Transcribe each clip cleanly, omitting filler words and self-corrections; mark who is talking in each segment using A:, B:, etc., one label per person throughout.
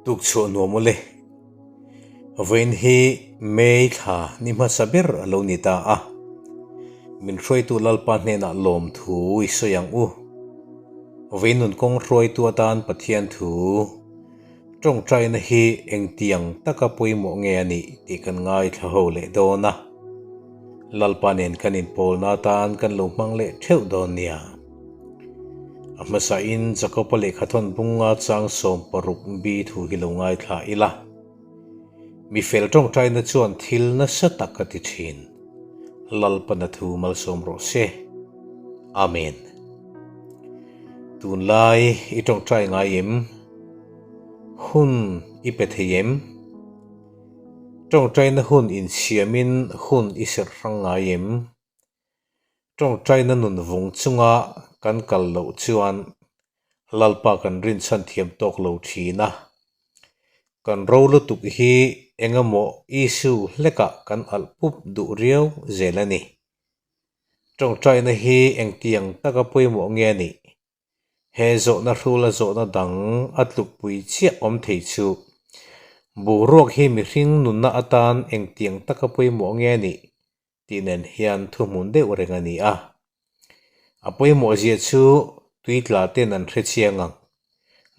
A: Tukchhuah nuam ule. Vawiin hi May thla ni hmasa ber a lo ni ta a. Min hruaitu Lalpa hnenah lawmthu i sawi ang u. Vawiin nun kawng hruaitu atan Pathian thu tawngtaina hi engtiang taka pawimawh nge a nih tih kan ngaithla ho leh dawn a. Lalpa nen kan inpawlna atan kan lo hmang leh theuh dawn nia. A hmasain Jakoba lehkhathawn bunga chang 60 bi thu hi lo ngaithla ila. Mi fel tawngtaina chuan thil nasa tak a ti thin. Lalpana thu malsawm rawh se. Amen. Tunlai i tawngtai ngai em? Hun i pe thei em? Tawngtaina hun insiamin hun i serh hrang ngai em? Tawngtaina nun vung chunga kan kal loh chuan Lalpa kan rinchhan thiam tawk lo thin a. Kan ro lutuk hi engemaw issue hlekah kan alh pup duh riau zel a ni. Tawngtaina hi engtiang taka pawimawh nge a nih? He zawhna hrula zawhna dang a tlukpui chiah awm thei chu boruak hi mihring nunna atan engtiang taka pawimawh nge a nih? tih nen hian thuhmun deuh reng a ni a. A pawimawh zia chu tui tla ten an hre chiang ang,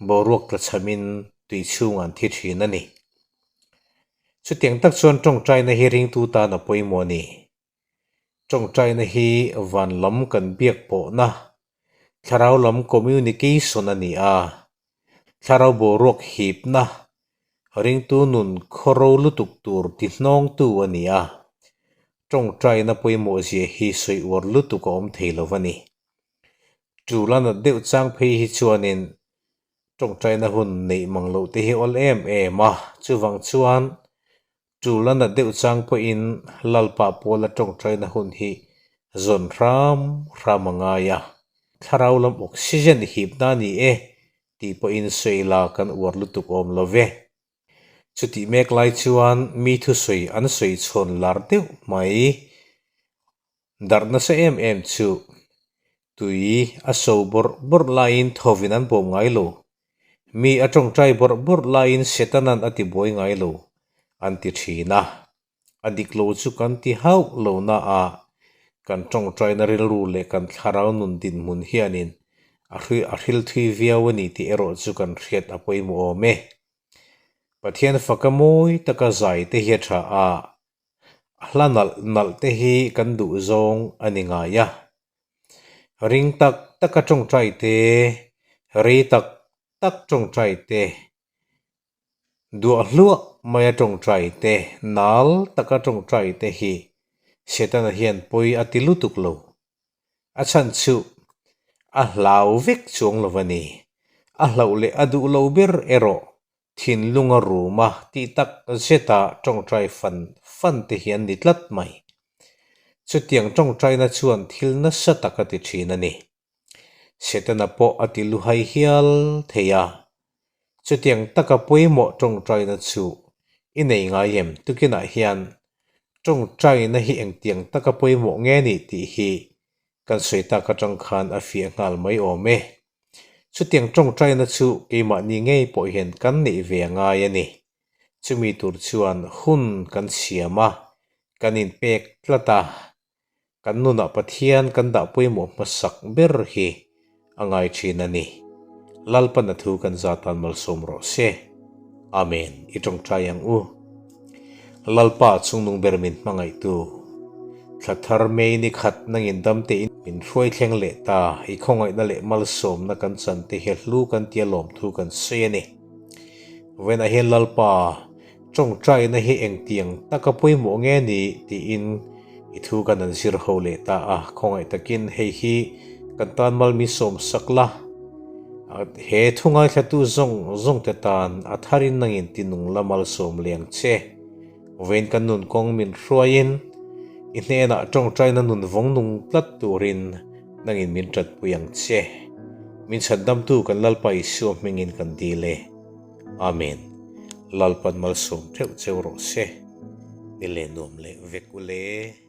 A: boruak tla chhamin tui chhung an thi thin a ni. Chutiang tak chuan tawngtaina hi ringtu tan a pawimawh a ni. Tawngtaina hi van lam kan biak pawhna, thlarau lam communication a ni a, Thlarau boruak hipna, ringtu nun khawro lutuk tur tihnawngtu a ni a, tawngtaina pawimawh zia hi sawi uar lutuk a awm thei lo a ni. Tul a nat deuh chang phei hi chuanin tawngtaina hun neih mang loh te hi awl em em a, chuvang chuan Tul a nat deuh chang pawhin Lalpa Pawla tawngtaina hun hi zawn hram hram a ngai a, thlarau lam oxygen hipna a ni e tih pawhin sawi la kan uar lutuk awm lo ve. Chutih mek lai chuan mi thusawi an sawi chhawn lar deuh mai. Darh nasa em em chu tui a so bawrh bawrh laiin thovin an bawm ngai lo. Mi a tawngtai bawrh bawrh laiin Setanan a ti buai ngai lo, an ti thin a. A dik lo chu kan ti hauh lo na a, kan tawngtaina rilru leh kan thlarau nun dinhmun hianin a a hril thui viau a ni tih erawh chu kan hriat a pawimawh awm e. Pathian faka mawi taka zai te hi a tha a, A hla nalh nalh te hi kan duh zawng a ni ngai a. Ring tak taka tawngtai te, rei tak tak tawngtai te, duah hluah maia tawngtai te, nal taka tawngtai te hi Setana hian pawi a ti lutuk lo. A chhan chu a hlau vek chuang lo a ni. A hlauh leh a duh lo ber erawh Thinlunga ruma tih tak zeta tawngtai fan fan te hi an ni tlat mai. Chutiang tawngtaina chuan thil nasa tak a ti thin a ni. Setana pawh a ti luhai hial thei a. Chutiang taka pawimawh tawngtaina chu i nei ngai em? Tukinah hian tawngtaina hi engtiang taka pawimawh nge ni tih hi kan sawi tak atang khan a fiah nghal mai awm e. Chutiang tawngtaina chu keimahni ngei pawh hian kan neih ve a ngai a ni. Chumi tur chuan hun kan siam a, kan inpek tlat a, kan nunah Pathian kan dah pawimawh hmasak ber hi a ngai thin a ni. Lalpan a thu kan zatan malsawm rawh se. Amen. I tawngtai ang u. Lalpa chungnung ber min hmangaihtu, thla thar mei ni khat nangin dam tein min hruai thleng leh ta, i khawngaihna leh malsawmna kan chan te hi hlu kan tia lawmthu kan sawi a ni. Vawiinah hian Lalpa tawngtaina hi engtiang taka pawimawh nge ni tiin i thu kan han zir ho leh ta a, khawngaih takin hei hi kan tan mal min sawm sak la, He thu ngaithlatu zawng zawng te tan a tharin nangin tinung la malsawm liang che. Vawiin kan nun kawng min hruaiin i hnenah tawngtaina nun vawng nung tlat turin nangin min tanpui ang che. Min chhandamtu kan Lalpa Isua hmingin kan dil e. Amen. Lalpan malsawm theuh cheu rawh se. Ni leh nuam leh vek u le.